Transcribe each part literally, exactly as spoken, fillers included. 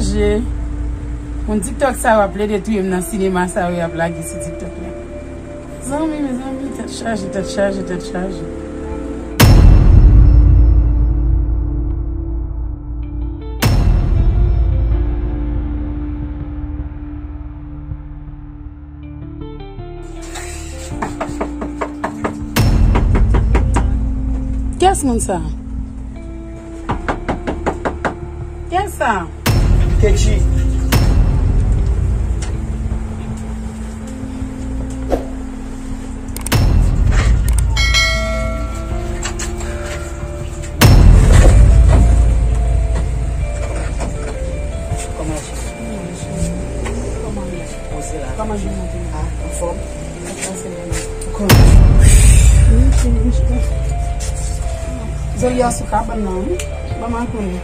Chaje. Moun TikTok sa yo ap plede touye m nan sinema sa yo y ap lage sou TikTok la. Zanmi, mezanmi, tèt chaje, tèt chaje, tèt chaje. Kiyès moun sa? Kiyès sa? Kechi. Kòman cheri? Kòman ye? Poze la. Kòman jounen te ye? Ah, anfòm. Sa k pase la menm? Kòman? Wi, cheri, m chita. Zoli a sou kabann nan, wi. Ban m al konnen.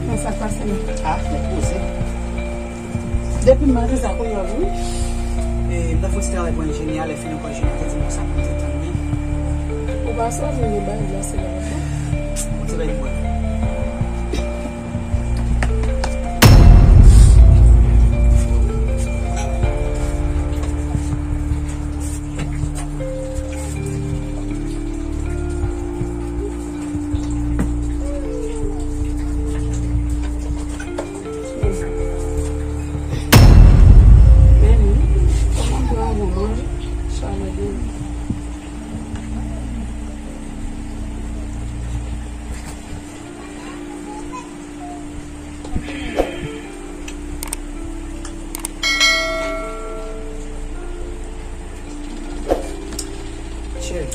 Nan sa k pase menm? Ah, nèg poze. Depi maten sa kounye a vini. E, m t ap fè yon ti travay pou enjenyè a, lè fini ankò enjenyè a te di m konsa pou m te tann li. Ou pa sòti vin bay glase la konsa? Yon ti bagay mwen. Cheri.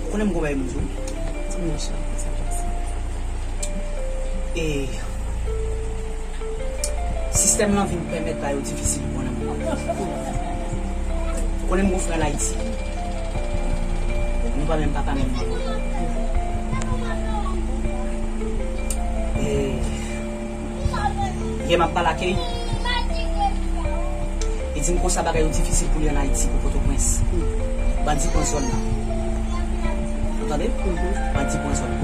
Ou konnen m gon bagay pou m di w? Di m non, cheri, sa k pase? E, sistèm lan vin pèmèt bagay yo difisil pou mwen nan moman. Ou konnen m gon frè ann Ayiti. Nou pa menm papa, menm manman. E, yè m ap pale ak li, li di m konsa bagay yo difisil pou li ann Ayiti, pou Pòtoprens. Bandi pran zòn nan. Ou tande? Bandi pran zòn nan.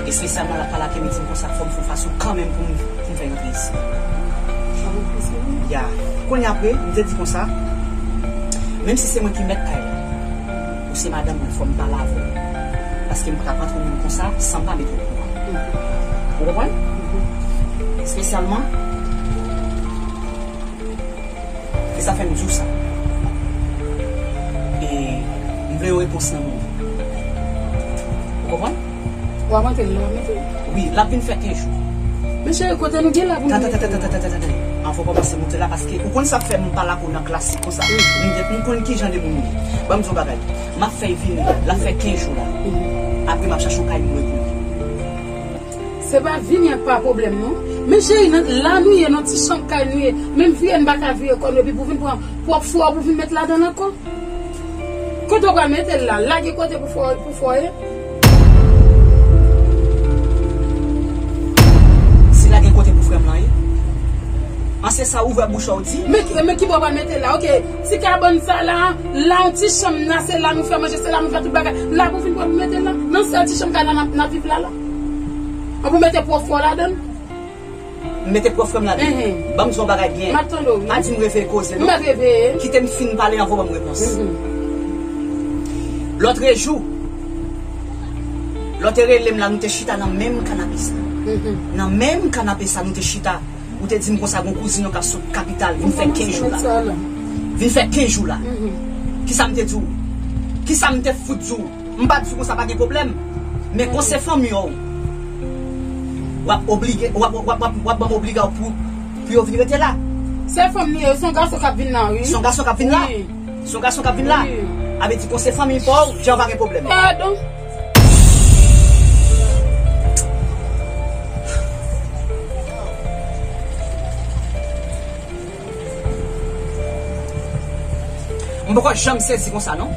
Espesyalman, l ap pale ak li, li di m konsa, fò m fè yon fason kanmenm pou m, pou m fè rantre isit. Ya. Kounye a apre, m te di konsa, menm si se mwen ki mèt kay la, ou se madanm mwen, fò m pale avè w. Paske m pa t ap rantre moun konsa san m pa mete w okouran. Ou konprann? Espesyalman, e sa fè m di w sa. E m vle yon repons nan men w. Ou konprann? W ap antre l, w ap mete l. Wi, l ap vin fè kenz jou. Men cheri, kote nou gen la pou nou mete l? Tande, tande, tande, tande, tande. Anvan w kòmanse monte la, paske ou konn sa fè m pa la kou nan klasik konsa. M, m konn ki jan de moun ou ye. Ban m di w yon bagay. M ap fè l vini, l ap fè kenz jou la. Apre, m ap chache yon kay m lwe pou li. Se pa vini an k pa pwoblèm, non. Men cheri, nan, la nou ye, nan ti chanm kay nou ye. Menm vire, n pa ka vire kò nou, epi pou vin pran pwòp frè w pou vin met ladan l ankò. Kote w pral mete l la? Lage kote pou fò, pou fò ye? Si lage kote pou frè m lan ye? An se sa, ouvè bouch ou di. Men, men ki bò w pral mete l la? Oke, ti kabann sa la, la yon ti chanm la, se la nou fè manje, se la nou fè tout bagay. La pou vin pran pou mete l la? Nan sèl ti chanm kay la n ap, n ap viv la la? An pou mete pwòp frè w ladan l? M mete pwòp frè m ladan. Enhen. Ban m di w yon bagay byen. M ap tande w, wi. Pa di m reveye koze, non. M ap reveye. Kite m fin pale anvan w ban m repons. Lòtrejou, lè w te rele m la, nou te chita nan menm kanape sa. Nan menm kanape sa, nou te chita. Ou te di m konsa, gon kouzin ou k ap sot kapital, vin fè kenz jou la. Vin fè kenz jou la. Kisa m te di w? Kisa m te fout di w? M pa di konsa pa gen pwoblèm. Men kon se fanmi w, w ap oblige, w ap, w ap, w ap, w ap ban m obliga w pou, pou yo vin rete la. Se fanmi yo, se yon gason k ap vin la, wi. Se yon gason k ap vin la? Wi. Se yon gason k ap vin la? Wi. A vle di kon se fanmi pa w, jan pa gen pwoblèm. Padon. M poko janm sezi konsa, non.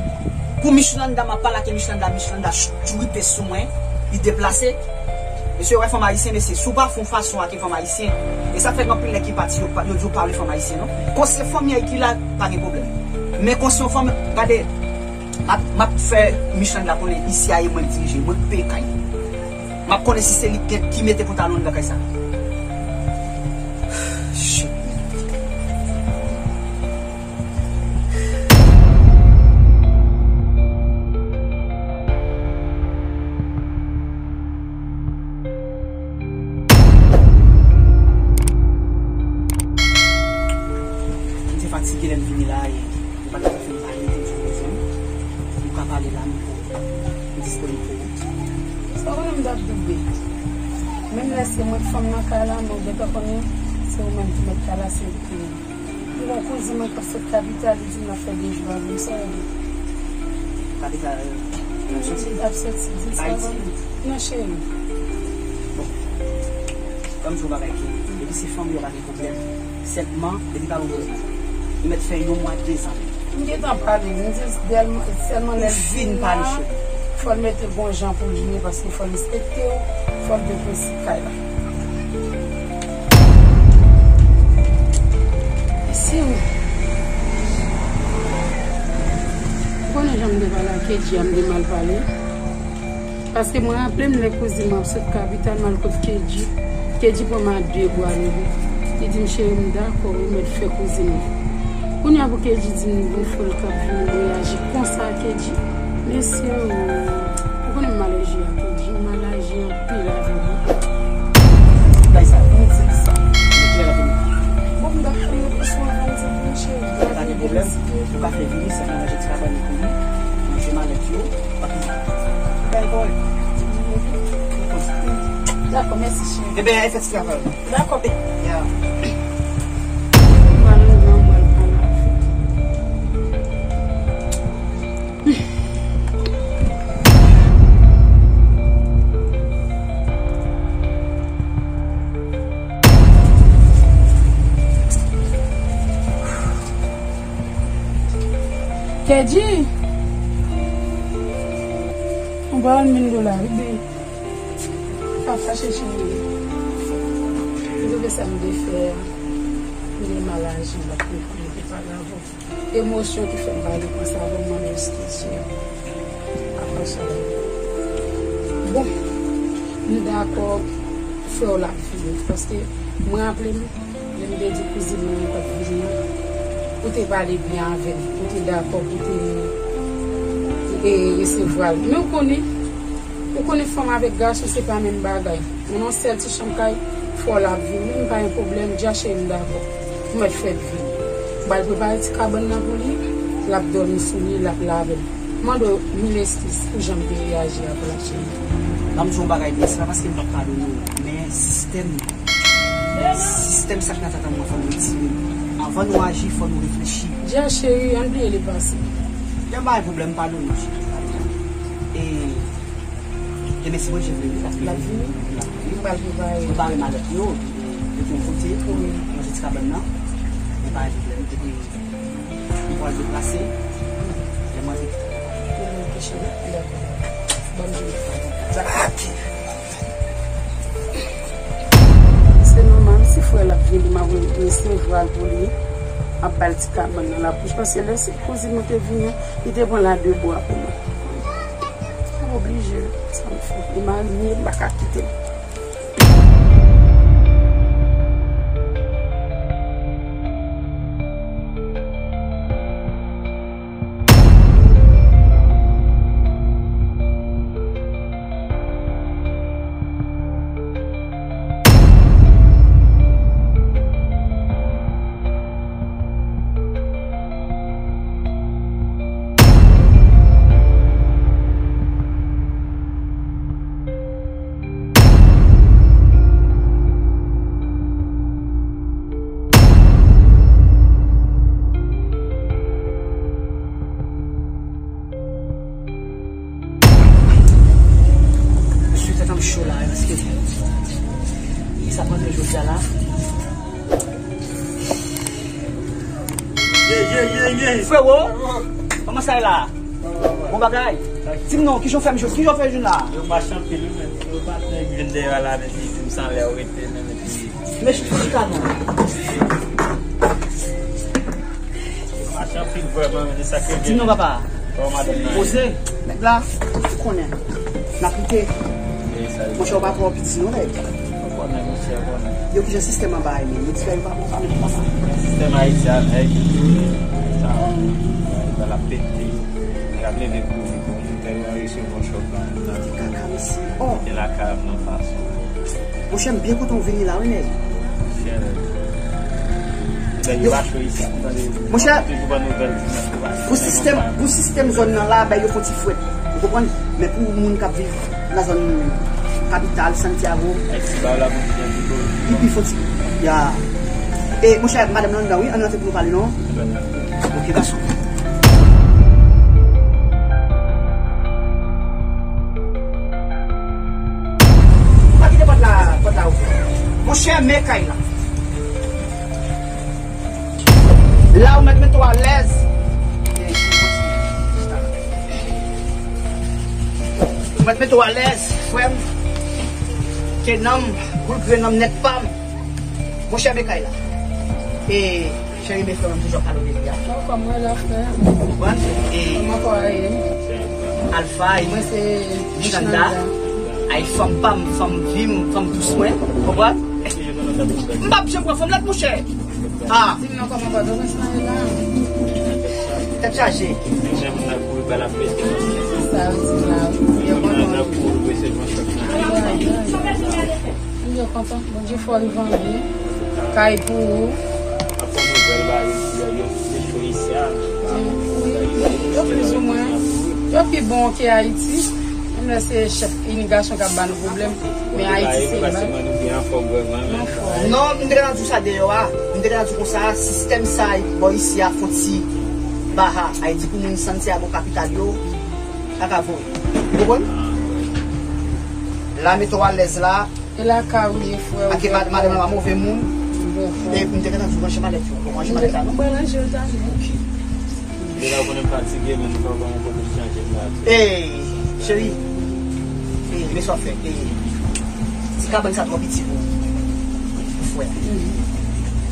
Pou Michlanda, m ap pale ak Michlanda, Michlanda ch-, dripe sou mwen, li deplase. Mesye, wè fanm ayisyen, mesye, si w pa fè yon fason ak yon fanm ayisyen, e sa k fè gen anpil nèg ki pati, yo pa, yo di yo pa vle fanm ayisyen, non. Kon se fanmi a ki la, pa gen pwoblèm. Men kon se yon fanm, gade, m ap, m ap fè Micheline la konnen isi a e mwen k dirije, mwen k peye kay. M ap konnen si se li ki, ki mete pantalon nan kay sa. Shit. M te fatige lè m vini la, e m pa t ka fè m pale, m te di w bezwen m. Nou ka pale la, nou pou, m disponib pou ou. Sa w konnen m t ap doube. Menm lè se mwen k fanm nan kay la, men w gentan konnen se ou menm ki mèt kay la, se ou ki Yon kouzin mwen k ap sot kapital, li di m l ap fè de jou avè m, sa w vle? Kapital, euh, nan soti? L ap soti, di sa Ayiti? Nan cheri. Bon, ban m di w bagay ki, depi se fanmi w pa gen pwoblèm. Sèlman, depi pa gen pwoblèm. Li mèt fè yon mwa, dezan. M gentan pale, m di sèlman, sèlman lè l vin la, fò l mete l gon jan pou l vini, paske fò l respekte w, fò l gen prensip kay la. Mèsi wi. Ou konnen jan m te pale ak Kedji a, m te mal pale. Paske mwen raple m lè kouzin mwen ap sot kapital, m al kot Kedji. Kedji pran m a de bra leve. Li di m, "Cheri, m dakò, ou mèt fè kouzin mwen." Kounye a pou Kedji di m gon frè l k ap vini, m reyaji konsa, Kedji. Mesye o, ou konnen m alèji a Kedji, m alèji anpil avè li. Bay sa, mwen di sa. Mwen klè la pou mwen. Bon, m dakò, yo pou sou anvan di pou cheri. Pa gen pwoblèm. Ou ka fè vini, sa fè manje ti kabann pou li. Manje malèt yo. Pa gen pwoblèm. Bay boy. Dakò, mèsi, cheri. Ebyen, e fè ti travay. Dakò, baby. Yeah. Mwen menm, mwen pral pale avè w. Kedji! Mwen ba w mil dola, wi, baby. Pa fache, cheri. M twouve sa m te fè a, m te mal aji, m pa t konn konnen te pa grave. Emosyon ki fè m pale konsa, bon, m mande eskiz, cheri. Apa sa. Bon, m dakò, frè w la ap vini, paske mwen raple m, lè m te di kouzin mwen an t ap vini an, ou te pale byen avè l, ou te dakò pou te, e, resevwa l. Men w konnen, ou konnen fanm avèk gason se pa menm bagay. Mwen nan sèl ti chanm kay, fò l ap vini, m pa gen pwoblèm, di a cheri m dakò. Ou mèt fè l vini. M pral prepare ti kabann nan pou li, l ap dòmi sou li, l ap lave l. Mande w mil eskiz pou jan m te reyaji a pou la cheri. Ban m di w yon bagay byen, se pa paske m p ap padone w, men sistèm, sistèm sa k nan tèt an mwen fò m retire l. Anvan nou aji, fò nou reflechi. Di a cheri, ann bliye le pase. Gen pa gen pwoblèm, padone w cheri. E, demen si Bondye vle, l ap vini. L ap vini. L ap vini. M pral prepare. Prepare malèt yo, mete yon kote, wi, ranje ti kabann nan. Men pa gen pwoblèm, epi m pral deplase. Lè m rantre. Poze yon kesyon, wi. Dakò. Bòn jounen. Ok. Se nòmal, si frè l ap vini, m ap resevwa l pou li. M ap ba l ti kabann nan lapouch. Paske lè se kouzin mwen te vini an, li te pran l a de bra pou mwen. M oblije, sa m fè. Li marye, m pa ka kite l. Mesye, tèt an m cho la, paske sa pran de jodi a la. Ye, ye, ye, ye. Frewo, kòman sa ye la? Bon bagay. Di m non, kijan w fè m jodi? Kijan w fè jodi la? Yo mache anpil, wi, men. Yo patnè ki vin dèyè a la, men, li di m san lè w rete, men, epi. Men chita non. Yo mache anpil vrèman, men, se sa k rele. Di m non, papa. Kòman madanm nan ye? Poze, nèg la, ou konnen. N ap lite. Monchè, ou pa twò piti, non, nèg. Ou konnen, monchè, ou konnen. Yo, kijan sistèm anba a ye menm? Yo di bagay yo pa bon, pa bon, papa. Sistèm Ayiti a, nèg, sa, sa l ap pete. Nèg ap leve pou li, pou li, tèlman resevwa chòk la, la. Kaka, mesye. Oh! Te lakay nan fason. Monchè, m byen kontan w vini la, wi, nèg. Monchè, nèg. Nèg yo pa cho isi, tande. Monchè, toujou ban nouvèl, pou sistèm, pou sistèm zòn nan la, bay yo fon ti frèt. Ou konprann? Men pou moun k ap viv nan zòn kapital, Santiago, li pi fon ti. Ya. E, monchè, madanm nan anndan, wi, ann rantre pou nou pale, non? Ok, gason. Pa kite pòt la, pòt la ouvè. Monchè, men kay la. La ou mèt mete w alèz. Ou mèt mete w alèz, frè m. Ke nanm, boul grenn nanm nèt pa m. Monchè, men kay la. E, cheri, men frè m, toujou ap pale de li a. Ou kòm mwen la, frè. Ou konprann? E, kòman kò a ye? Alpha, e, mwen se Janda. Janda. Ay, fanm pa m, fanm vi m, fanm dous mwen. Ou konprann? M p ap janm pran fanm lòt, monchè. Ah. Di m non, kòman Pòtoprens nan ye la? Tèt chaje. Sa ou di la, wi. Yo kontan. Yo kontan. Bondye fè w rive anvi. Kay pou ou. Wi, yo plizoumwen. Yo pi bon ke Ayiti. Menm lè se chèf imigrasyon k ap ba nou pwoblèm. Men Ayiti se mal. Non, m te gentan di w sa deyò a. M te gentan di w konsa, sistèm sa bò isi a fon ti baha. Ayiti pou moun Santiago kapital yo, pa ka voye. Ou konprann? La mete w alèz la. E la ka ou ye, frè. Ake madanm la pa move moun. E m te gentan di w ranje malèt yo. Ou ranje malèt la, non? M pral ranje l talè. Ok. Deja ou konnen m fatige, men nou pa ban mwen kote m chanje m la. Ey, cheri. Ey, men sa w fè. Ey, ti kabann sa twò piti pou, pou frè.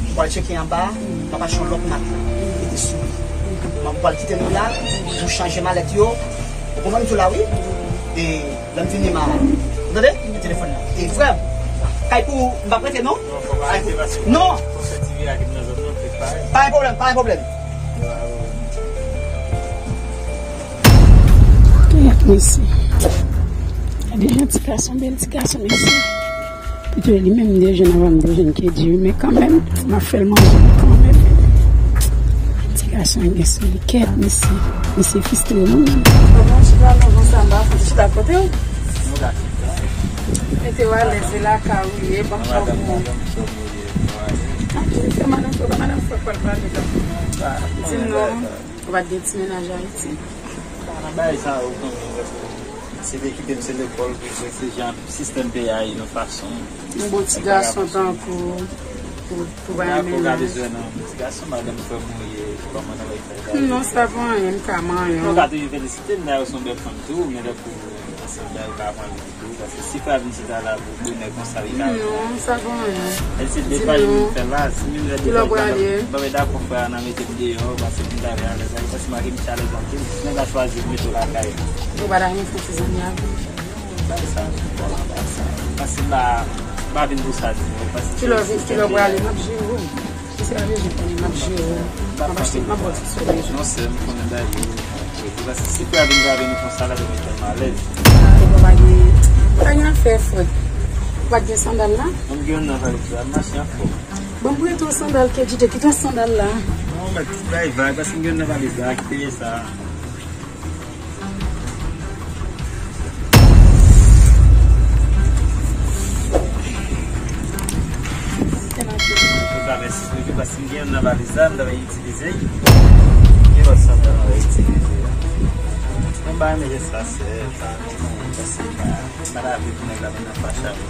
Ou pral tcheke anba, m ap achte yon lòt mat la. Mete sou li. M ap pral kite nou la, pou chanje malèt yo. Ou konprann m di w la, wi? E lè m fini, m a, ou tande? Telefòn nan. E frè m, kay pou ou, m p ap rete, non? Non, fò pa rete, paske non. Fò fè ti vire ak m nan zòn nan, fè parèy. Pa gen pwoblèm, pa gen pwoblèm. Kèt, mesye. Gade jan ti gason, bèl ti gason, mesye. Pito li menm m te jwenn anvan m te jwenn Kedji, men kanmenm, m ap fè l manje kanmenm. Ti gason an gen sou li, kèt, mesye. Mesye fistre, wi. Kòman w chita nan van sa, m pa fouti chita kote w. Mete w alèz, se lakay ou ye, ban m fè w bon. Madanm, madanm, fè madanm, fè madanm, fè pral pale la. Di m non. Ou pa t gen ti mennaj Ayiti? Nan bagay sa yo, ou konnen, se te kite m, se lekòl, se jan sistèm peyi a ye, nan fason. Yon bon ti gason tankou, pou, pou bay mennaj. Ti gason, madanm, frè m ou ye, kòman nan bagay sa yo? Non, sa pa anyen, m ka manyen w. Nou ka toujou felisite m, dayè, ou se yon bèl fanm tou, men lè pou ansanm, dayè, ou ka pran li. Paske si frè a vin chita la pou bonè konsa, li ka. Non, sa pa anyen. E se de paj nou fè la, si menm lè de paj la, m pa dakò frè a nan mete m deyò, paske m ta vle alèz avè l, paske m wè ke misye alèz anpil. Si nèg la chwazi mete w lakay. Ou pa ta renmen fè ti zanmi avè l? Bagay sa, bon, bagay sa. Paske m pa, m pa vin pou sa, di mwen, paske kilè w vin, kilè w prale, m ap jere w. Si se pa bezwen konnen m ap jere w, m ap achte, m ap ba w ti sou bezwen. Non, sè, m konnen bagay yo. Paske si frè a vin gade nou konsa, l ap mete m alèz. Ah, e bon, pa gen, pa gen afè, frè. Ou pa t gen sandal la? Bon, m gen youn nan valiz la, m mache anfòm. Bon, m prete w sandal, Kedji, kite w sandal la. Non, mèt bay vag, paske m gen youn nan valiz la, ki peye sa. Antouka, mèsi toujou, paske m gen youn nan valiz la, m ta va itilize l. Gen lòt sandal m ta va itilize. Mwen pa renmen jès la, sè, pa konprann, paske pa, pa ta vle pou nèg la vin nan fache avè m.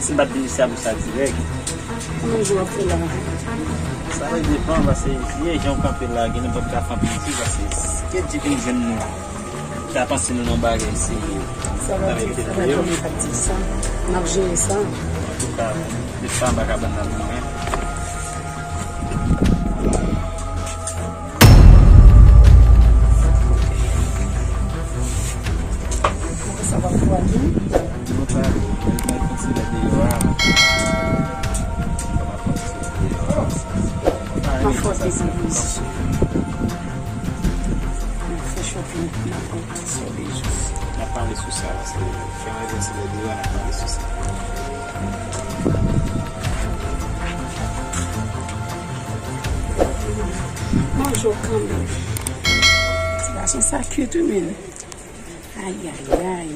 Si m pa t vin isi a pou sa dirèk. Konbyen jou w ap fè la? Sa va depann, paske vye jan w kanpe la, gen lè m p ap ka fè anpil ti, paske si Kedji vin jwenn nou, Sa panse nou nan bagay serye. Sa va di, sa va di, sa di sa. N ap jere sa. Antouka, de sa m pa ka ban nan mwen. Sa va fwa di. Nou pa, nou pa panse la deyò a. Pa fwa di sa. Fè shopping, n ap pran ti sou de jous. N ap pale sou sa, paske fè mwen panse lè deyò, n ap pale sou sa. Bonjou kanmenm. Ti gason sa cute wi, men. Ayayay.